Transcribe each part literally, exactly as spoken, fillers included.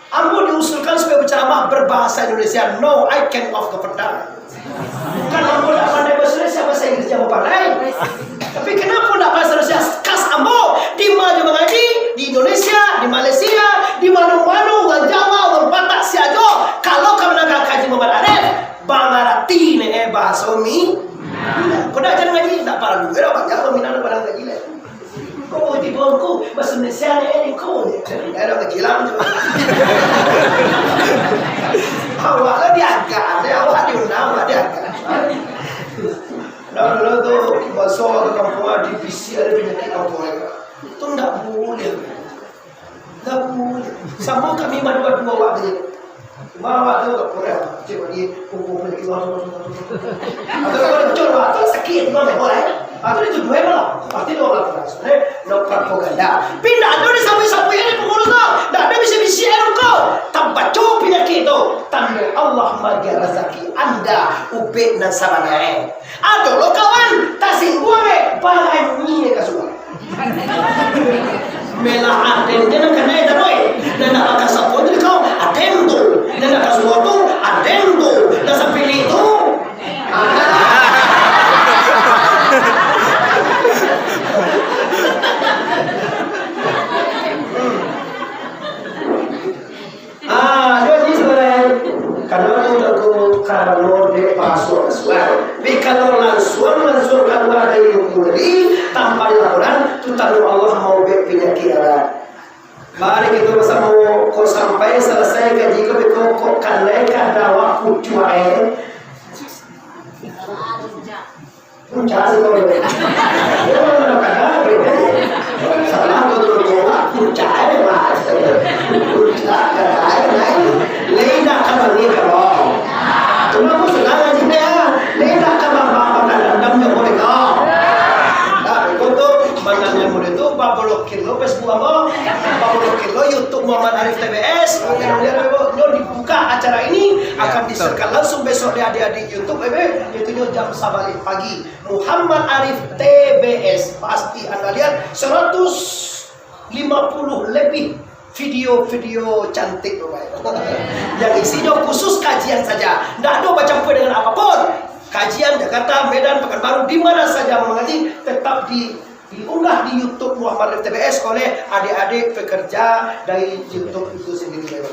Ambo diusulkan supaya berceramah berbahasa Indonesia. No, I can of the pedang. Bukan ambo ndak pandai bahasa Indonesia, bahasa Inggris ambo pandai. Tapi kenapa ndak bahasa Indonesia? Khas ambo, di ma jo mangaji, di Indonesia, di Malaysia, di mano-mano, urang Jawa, urang Batak, sia jo. Kalau ka mandanga kaji Muhammad Arif, mangarati ne, eh, bahasa umi. Kau ndak jan ngaji, ndak paralu. Kira banyak peminat pada ngaji lah. Kok tibo ko, bahasa Indonesia ni, eh, ko. Ya, dah kecil lah, macam mana? Awak lah diagak, ada awak diundang, awak diagak. Nah, dulu tu, bahasa orang kampung ada bisi, ada penyakit kampung ada. Itu ndak boleh. Ndak boleh. Sama kami madu-madu awak tadi. Cuma awak tu ndak boleh. Cik bagi kumpul penyakit awak tu. Atau kalau bocor awak tu sakit, itu ndak boleh. Atau itu dua lah. Pasti dua lah. Eh, no propaganda. Pindah tu di sapu-sapu ini pengurus tu. Ndak ada bisi-bisi air kau. Tabaco penyakit tu. Tanda Allah magi rezeki anda ubek nan sabanai. Ado lo kawan, tasingguang, eh, barani, eh, ka suruah. Melah aden je nan kanai tadi, eh. Nan nak bakasapon tu kau, aden tu. Nan nak kasuruah tu, aden tu. Nan sapilih tu. Ah, jadi saudara, kalau tu tahu karano dek bahaso Rasul. Tapi kalau langsuang-langsuang kalua dari lubuk tadi, tanpa dilaporan, tu tanda Allah mau bek penyakit awak. Mari kita bersama, kok sampai selesai kaji ko, beko kok kanai ka dawa pucuak, eh. Puncak sih kau. Salah kau tu, puncak aja, Mas. Puncak, kata aja, naik. Lenda ka bangih kalau. Cuma aku senang aja deh. Lenda ka bang-, bang-, bang-, dendam je boleh kau. Nah, itu tu, mantannya muda tu, empat puluh kilo Facebook apa? Empat puluh kilo YouTube Muhammad Arif T B S. Oke, kemudian, Ibu, nyo dibuka acara ini, akan di-share-kan langsung besok di adik-adik YouTube, eh, yaitu nyo jam sabalik pagi. Muhammad Arif T B S, pasti Anda lihat seratus lima puluh lebih video-video cantik tu, Bapak. Yang isinya khusus kajian saja. Ndak ada bacampur dengan apapun. Kajian Jakarta, Medan, Pekanbaru, di mana saja mau mengaji, tetap di diunggah di YouTube Muhammad Arif T B S oleh adik-adik pekerja dari YouTube itu sendiri.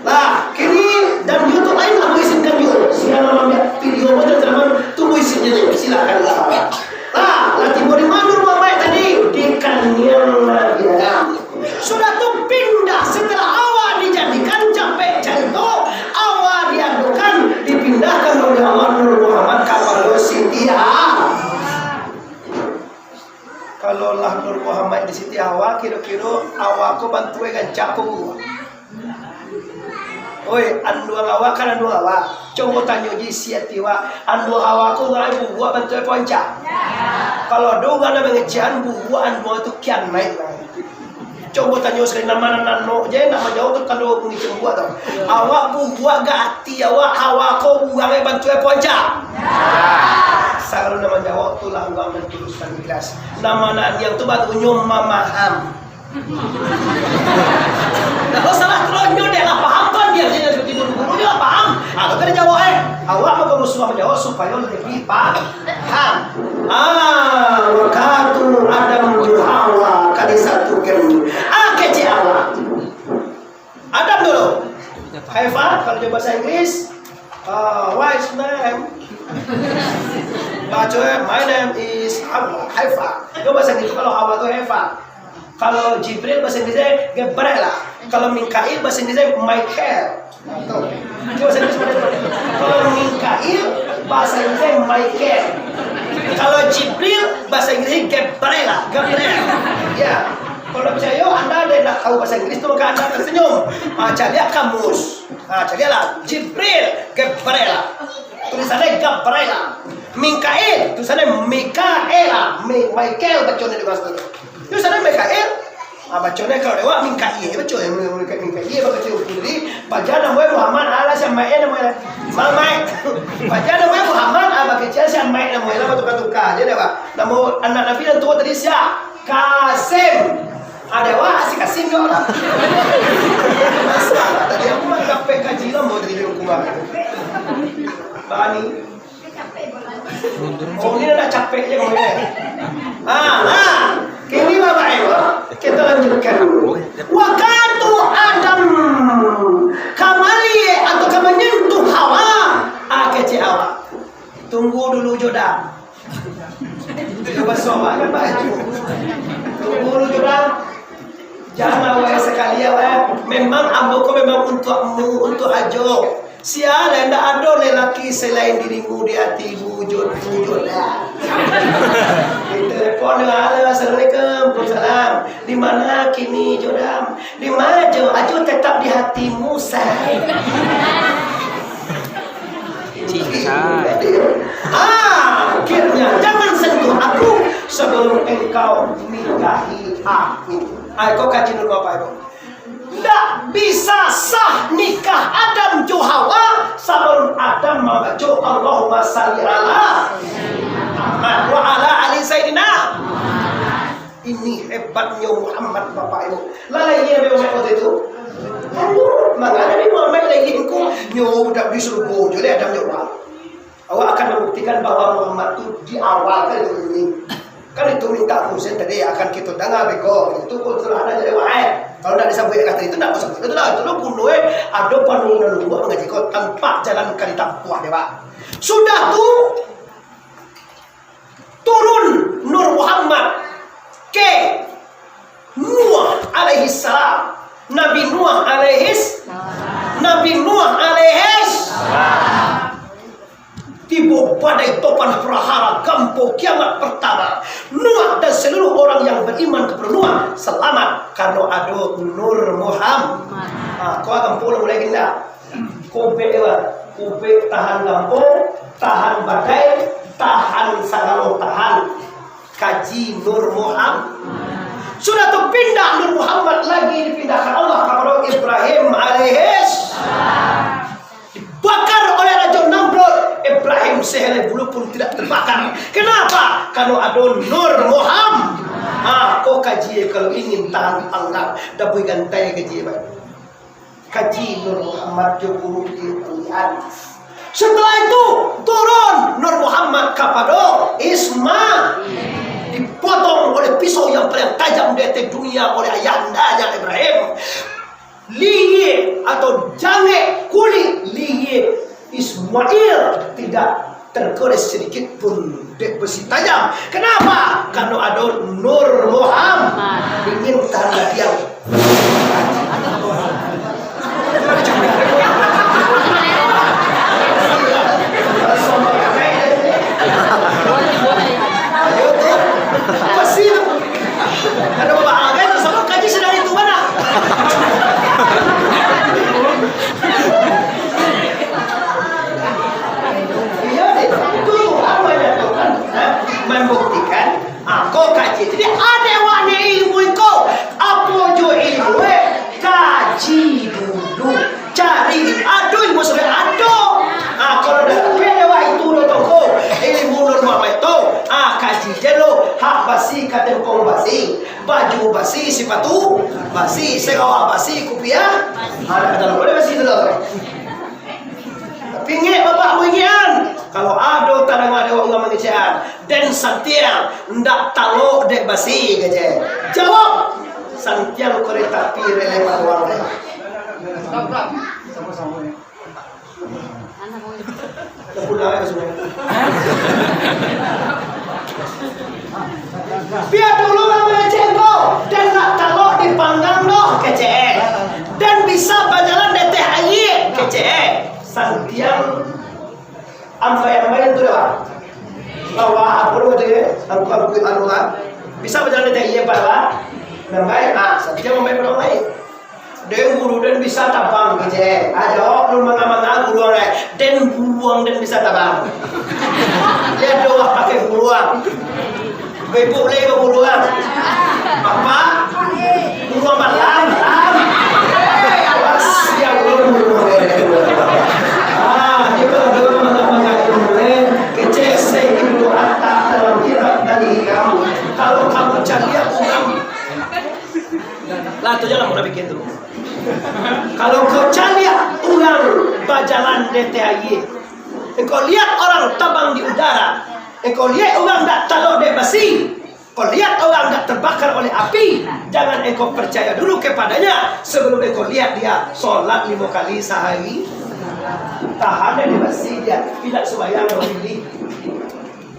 Nah, kini dan YouTube lain aku izinkan juga. Siapa yang mau lihat video macam-macam, tunggu izinnya dulu. Silakan lah. Nah, lah tiba di mana Muhammad tadi? Di Kaniang Nabi Adam. Sudah tu pindah setelah awak dijadikan capek carito, awak diadokan, dipindahkan oleh Allah Nur Muhammad ka Palo Siti Ha. Kalau lah Nur Muhammad di Siti Hawa, kiro-kiro awak ko bantuak e rancak ko buruak? Oi, anduang awak kan anduang awak. Cubo tanyo je isi ati awak, anduang awak ko lai buruak bantuak e rancak? Kalau ado urang nan mangecekan buruak anduang tu kian naik. Cubo tanyo sakali, nan ma nan nanok je, nak manjawab tu tando bunyi cembuak tau. Awak buruak gak ati awak, awak ko urang e bantuak e rancak? Sakalu nan manjawab tu lah urang nan tulus nan ikhlas. Nan ma nan anduang tu batunyo mamaham. Kalau salah, kalau nyo dek lah paham kan, biar je jadi guru-guru je lah paham. Ah, tu kan jawab, eh. Awak mako musuah manjawab supayo lebih paham. Ah, wakatu Adam jo Hawa ka disatukan. Ah, kecek awak. Adam dulu. Haifa, kalau jo bahasa Inggris, ah, what's name? Baco, eh, my name is Abu Haifa. Jo bahasa Inggris kalau Hawa tu Haifa. Kalau Jibril bahasa Inggrisnya Gabriela. Kalau Mikail bahasa Inggrisnya Michael. Nah, tu. Itu bahasa Inggris pada tu. Kalau Mikail bahasa Inggrisnya Michael. Kalau Jibril bahasa Inggrisnya Gabriela. Gabriel. Ya. Kalau percaya, anda ada yang nak tahu bahasa Inggris tu, maka anda tersenyum. Ah, cari lihat kamus. Ah, cari lihatlah. Jibril, Gabriela. Tulisannya Gabriela. Mikail, tulisannya Mikaela. Mi-, Michael baconyo di bahasa tu. Itu salah Mikael. Ah, baconyo kalau lewat Mikael, baco yang Mikael, Mikael, baco yang putri. Baca namo Muhammad, alah, si Maik, namo Maik. Baca namo Muhammad, ah, bakecil si Maik namo, lah, tukar-tukar je dah, Pak. Namo anak Nabi nan tua tadi sia? Kasim. Ada wah, asik-asik kau lah. Masa tadi aku mah capek kaji lah, mau jadi hukum aku. Bani. Oh, ini nak capek je kau ni. Ah, ah. Kini Bapak Ibu, kita lanjutkan dulu. Waktu Adam kamali atau ka manyentuh Hawa, ah, kecek awak. Tunggu dulu, Jodam. Itu baso banget, Pak. Tunggu dulu, Jodam. Jangan, wahai sakali, wahai. Memang ambo ko memang untuakmu, untuak Ajo. Sia lah, ndak ado lelaki selain dirimu di hatimu, Jod-, Jodam. Di telepon, halo, assalamualaikum. Waalaikumsalam. Di mana kini, Jodam? Di mana, Jo? Ajo tetap di hatimu, say. Cinta. Ah, akhirnya, jangan sentuh aku sebelum engkau nikahi aku. Ah, kau kaji dulu, Bapak Ibu. Ndak bisa sah nikah Adam jo Hawa sabalun Adam mambaco Allahumma salli ala Muhammad wa ala ali Sayyidina. Ini hebatnyo Muhammad, Bapak Ibu. Lalai dia Nabi Muhammad waktu itu. Aduh, mangana Nabi Muhammad lagi engkau nyo dak di surga jo leh Adam jo Hawa. Awak akan mambuktikan bahwa Muhammad tu di awal kan itu ini. Kan itu minta Husain tadi akan kita dengar beko. Itu kultur ada jadi wahai. Kalau tidak disambut kata itu, tidak usah. Itu lah, itu lah bunuh, eh. Ada panurunan buat mengaji kau tanpa jalan ka ditampuah dia, Pak. Sudah tu, turun Nur Muhammad ke Nuh alaihissalam. Nabi Nuh alaihis-, Nabi Nuh alaihis. Tibo badai topan prahara gampo kiamat pertama. Nuh dan seluruh orang yang beriman kepada Nuh selamat karena ada Nur Muhammad. Ha, kau gampo lah mulai gila. Kubek dia, kubek tahan gampo, tahan badai, tahan sagalo tahan. Kaji Nur Muhammad. Sudah tu pindah Nur Muhammad lagi dipindahkan Allah kepada Ibrahim alaihis. Dibakar oleh Raja Namrud, Ibrahim sehelai bulu pun tidak terbakar. Kenapa? Karena ada Nur Muhammad. Ha, kau kaji kalau ingin tahan panggang, dah boleh gantai kaji, Pak. Kaji Nur Muhammad jo guru di Quran. Setelah itu, turun Nur Muhammad kapado Ismail. Dipotong oleh pisau yang paling tajam di atas dunia oleh ayahandanya Ibrahim. Lihia atau jangek kulik lihia Ismail tidak tergores sedikit pun dek besi tajam. Kenapa? Karena ada Nur Muhammad. Ingin tahan latihan. Besi tu. Ada bapak agai tu, sama kaji sedang itu mana? Iyo, deh. Itu Tuhan manyatokan, ha, mambuktikan, ha, ko kaji. Jadi, ado wak ni ilmu iko. Apo jo ilmu, eh? Kaji dulu. Cari, ado ilmu sampai ado. Ha, kalau dah tapi ado wak itu dah toko. Ilmu Nur Muhammad itu. Ha, kaji je lo. Hak basi, katempong basi. Baju basi, sipatu basi, sarawa basi, kupiah. Ha, dah kata lo, basi tu lah. Tapi ingek bapak, mu ingekan, kalau ado tadanga dek urang mangecekan, den santiang, ndak talok dek basi, kecek. Jawab, santiang korek api rele Patuang deh. Sama-sama ya. Dah pulang ya, semua. Biar dulu lah mangecek ko, den ndak talok dipanggang doh, kecek. Den bisa bajalan di ateh aia, kecek. Santiang ambai-ambai tu dah. Bawa apa tu kata dia? Angkut-angkut anu kan. Bisa bajalan di ateh aia, Pak, Pak? Ambai, ah, santiang ambai pada orang lain. Den guru den bisa tabang, kecek. Ah, jawab lu manga-manga guru orang lain. Den buruang den bisa tabang. Lihat doh pakai buruang. Bebok lai baburuang. Apa? Buruang malam, malam. Awas, ya Allah, buruang. Ah, dia kalau manga-manga guru den, kecek saya ibu atas dalam kitab tadi kamu. Kalau kamu cari aku, kamu Atau jalan munafik tu. Kalau kau caliak urang bajalan di ateh aia, engkau liek urang tabang di udara, engkau liek urang dak talok dek basi, kau liek urang dak terbakar oleh api, jangan engkau percaya dulu kepadanya sebelum engkau liek dia solat limo kali sahari. Tahan dek basi dia, tidak sembahyang dua kali.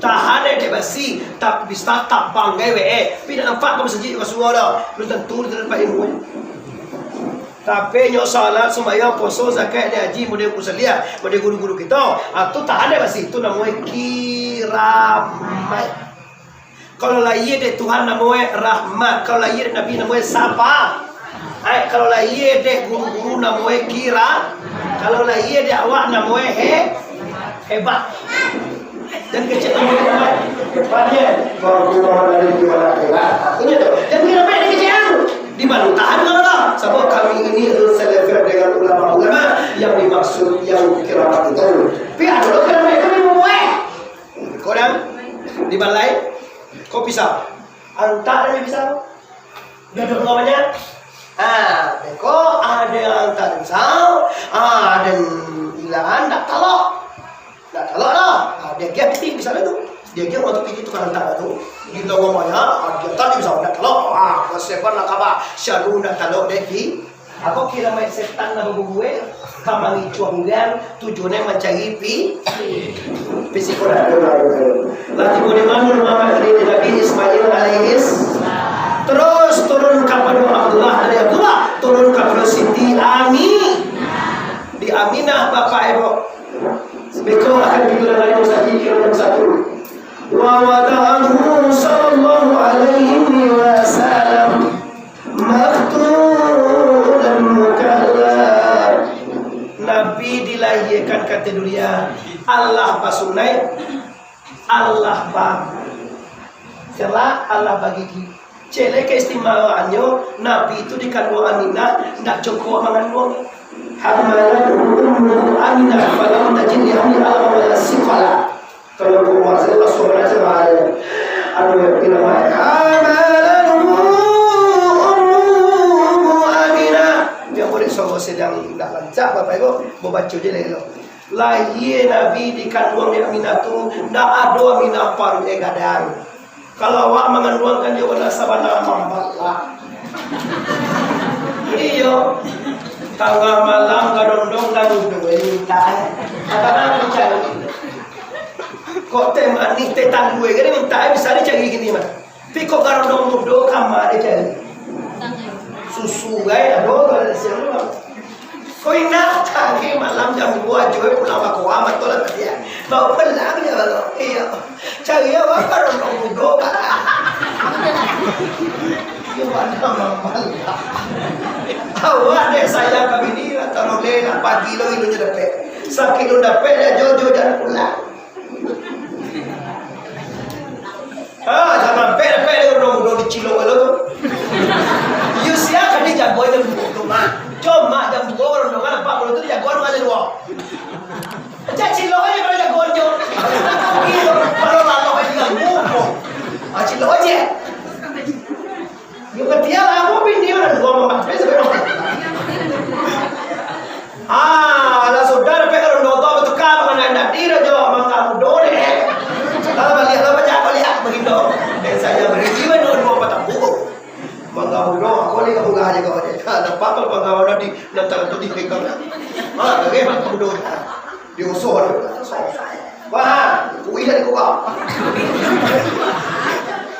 Tahan dek basi, tapi bisa tabang gai we. Tapi dak nampak ka masajik ka surau dah. Belum tentu dia dapat ilmu, eh. Tapi nyo salat, sumbayang, puaso, zakat, nyo haji, model guru saliah, model guru-guru kito. Ah, tu tahan dek basi, tu namonyo kiramat. Kalau lahia dek Tuhan namonyo rahmat, kalau lahia dek Nabi namonyo sapa. Ai, kalau lahia dek guru-guru namonyo kira, kalau lahia dek awak namonyo he, hebat. Dan kecil namonyo hebat. Hebat dia. Kalau guru dari gimana hebat? Ini tu. Dan kira baik dia kecil. Di mana tahan kalau dah? Sebab kami ini adalah selevel dengan ulama-ulama yang dimaksud yang kiramat itu. Tapi ada lo kiramat itu di rumah. Kau dah di balai, kau pisau. Antak dari pisau. Duduk lawannya. Ah, beko ada yang tak tahu. Ah, ada ilaan tak talok. Tak talok lah. Ah, dia giah piti misalnya tu. Dia giah waktu piti tukang antak tu. Di lawan banyak, ah, dia tak bisa tak talok. Ah, kesepan lah kabar. Syalu tak talok deh ki. Apa kira main setan lah babubuih? Kamari cuang urang, tujuannya mancari pi-, psikologi. Lah tibo di mana rumah Nabi Ismail alaihis? Terus turun kapada Abdullah, dari Abdullah turun kapada Siti Ami-, di Aminah bapak ibu. Beko akan kita lagi sakit kira jam satu. Wa wada'ahu sallallahu alaihi wasallam maktulan mukallaf. Nabi dilahirkan ka dunia, Allah basunaik, Allah ba-, celak, Allah bagigi. Cek lai keistimewaannyo, Nabi tu dikanduang Aminah, ndak cokok manganduang. Hamalathu ummuhu Aminah falam tajid li hamlihi alaman wala siqala. Kalau kau masih lah suara cerai. Aduh, yang kira mai. Hamalathu ummuhu Aminah. Dia boleh suara sedang ndak lancar, Bapak Ibu, babaco je lah elok. Lahia Nabi dikanduang dek Aminah tu, ndak ado Aminah paruik gadang. Kalau awak manganduangkan jo bana sabana mambalah. Iyo. Tangah malam gadondong dan udo, eh, minta, eh. Katakan dicari. Kok teh manih, teh talua, eh, kan minta, eh, bisa dicari gini mah. Tapi kok gadondong mudo, kama dicari. Susu, eh, ado, ado di siang tu. Ko indak, cari malam jam duo ajo, eh, pulang bakoa, mato lah tadi, eh. Bau pelang je, bang. Iyo. Cari awak baru nunggu doa. Iyo, mana mamal. Awak dek saya kami ni, taroleh lah pagi lo, ilunyo dapek. Sakik lo dapek, dah jojo jangan pulang. Ah, jangan pek-pek dek urang mudo di Cilok lo tu. Iyo, sia kan dijago jam duo tu, Mak. Cuma jam duo urang dongan, apak mudo tu dijago urang aja duo. Cak Cilok aja kalau jago nyo. Iyo, kalau lalu aja diganggu. Ah, Cilok aja. Yo, ketia lah, aku pindi urang duo mamah. Biasa memang. Ah, lah sudah, dapek kalau doto, betuka, mangan anak tadi, rajo, mangga mudo deh. Lah baliak, lah bajak baliak, bagindo. Dan saya berhenti, mano duo patang buku. Mangga mudo, aku ni kamu aja kau aja. Ha, nampak kalau mangga mudo di, nanti tu dipegang. Ha, lagi mangga mudo. Diusah dia. Wah, kuih dari gua.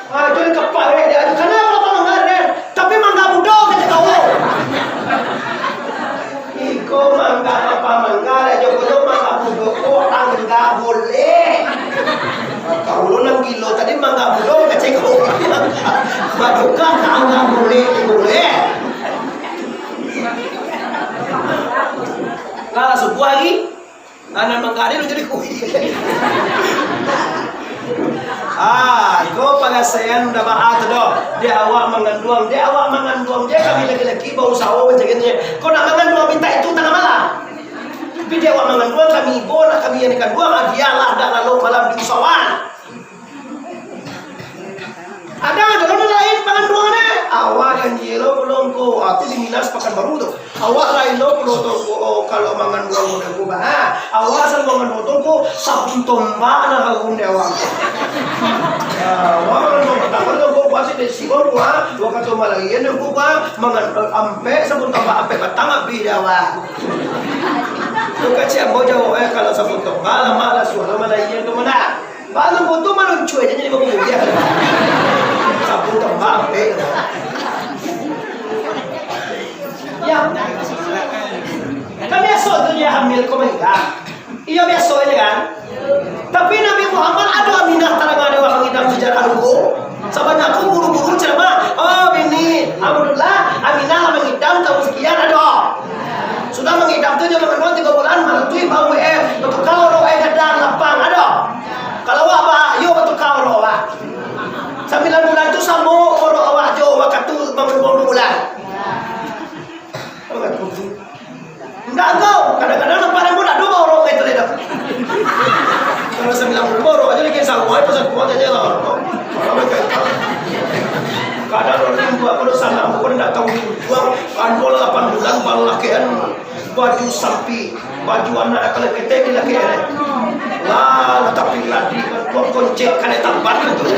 Ah, itu di kepala dia. Kenapa kau mangga, Den? Tapi mangga mudo, kata kau. Iko mangga apa mangga, lah, Joko, mangga mudo, kok angga boleh. Kau lo nang gilo tadi mangga mudo, kecek kau. Maduka ka angga boleh, boleh. Kalau subuh hari, Anak mangga ado jadi kuih. Ah, iko pangasaian udah baat tu doh. Dek awak manganduang, dek awak manganduang je kami laki-laki bausaho macam ni. Kau nak manganduang minta itu tangah malam. Tapi dek awak manganduang kami ibo nak kami yang dikanduang, ah, biarlah dak lalu malam diusahoan. Ada aja lo lain panganduang ni. Awak janji lo pulang Oh, aku di Minas Pekanbaru tu. Awak lain lo pulo tu, oh, kalau mangan buah mudo ko, bah. Ha, awak asal mangan buah mudo ko, sabun tombak nan harum di awak. Ha, awak mangan buah mudo ko, ko, ko, si desi ko, ko, ha, awak kato malayan ko, ko, ha, mangan, eh, ampek, sabun tombak ampek batang abih di awak. Tu kecek ambo jawab, eh, kalau sabun tombak, lamak lah suaro malayan tu mana. Bang, ambo tu maluncua aja jadi babuliah. Sabun tombak, eh. Ya. Kan biaso tu dia hamil ko mangidam. Iyo, biaso aja kan. Tapi Nabi Muhammad ado Aminah tarang ado urang mangidam sejarah dulu. Sabanyak tu guru-guru ceramah. Oh, bini, alhamdulillah, Aminah lah mangidam tahun sekian ado. Sudah mangidam tu jangan tiga bulan, malam tu baru eh, bertukar roh eh gadang lapang ado. Kalau awak, bah, yo batukar oro awak. Sambilan bulan tu samo oro awak jo wakatu bangun duo bulan. Indak tu, kadang-kadang nampak rambut ado oro kayak tu dah. Kalau sambilan bulan oro aja lagi sama, itu satu aja lah. Kadang orang buat pada sana, bukan datang buang, ando lapan bulan, balakian. Baju sampi, baju anak kalau ketek di laki eh. Lah, tapi lagi kok koncek kena tampan tu.